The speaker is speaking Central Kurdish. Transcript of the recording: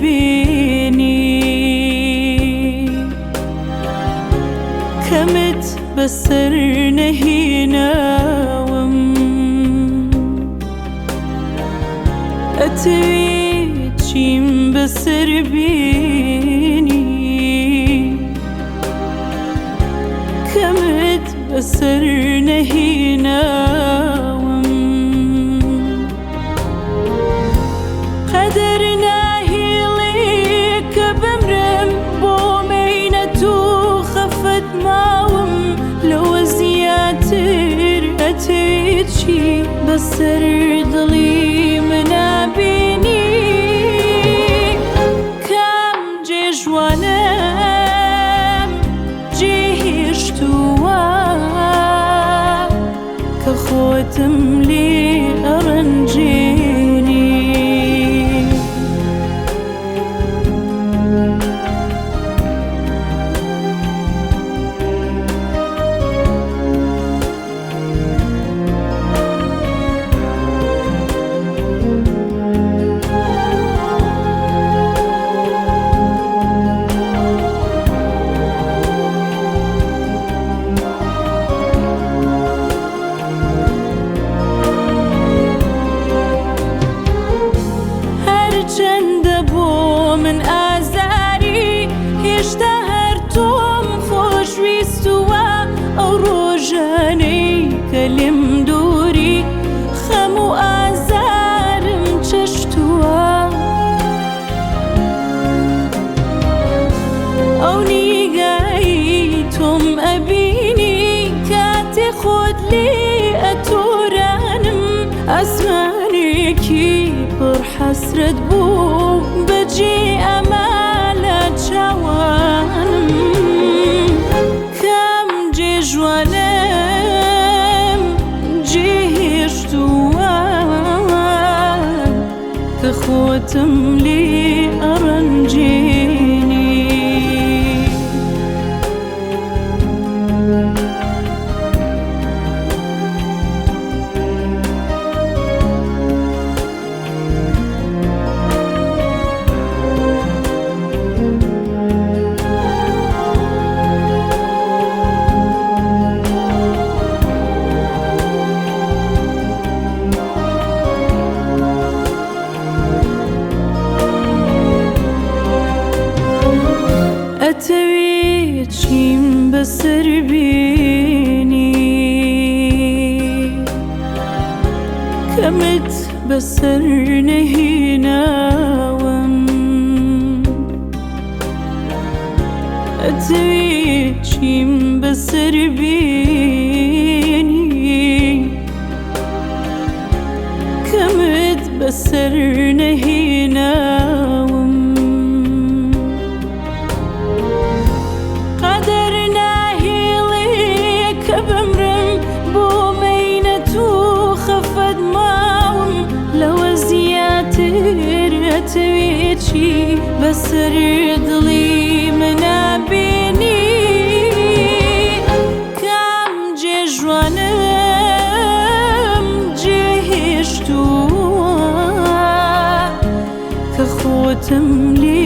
بینی کەمت بەسەر نەهیناوم ئەتەوێ چیم بەسەر بینی کەمت بەسەر نەهیناوم قەدەر ناهێڵێ کە بمرم بۆ مەینەت و خەفەت ماوم لەوە زیاتر ئەتەوێ چی بەسەر دڵی منە بینی کام جێژوانم جێهێشتووە کە خۆتم لێ ئەڕەنجێنی. هەرچەندە بۆ من ئازاری هێشتا هەر تۆم خۆشویستووە ئەو ڕۆژانەی کە لێم دووری خەم و ئازارم چەشتووە ئەو نیگای تۆم ئەبینی کاتێ خۆت لێ ئەتۆرانم ئاسمانێکی پڕ حەسرەت بوو بەجێ ئەمە لە چاوانم کام جێژوانم جێهێشتووە کە خۆتم لێ ئەڕەنجێنی. ئەتەوێ چیم بەسەر بینی کەمت بەسەر نەهیناوم ئەتەوێ چیم بەسەر بینی کەمت بەسەر نەهیناوم قەدەر ناهێڵێ کە بمرم بۆ مەینەت و خەفەت ماوم لەوە زیاتر ئەتەوێ چی بەسەر دڵی منە بینی کام جێژوانم جێهێشتووە کە خۆتم لێ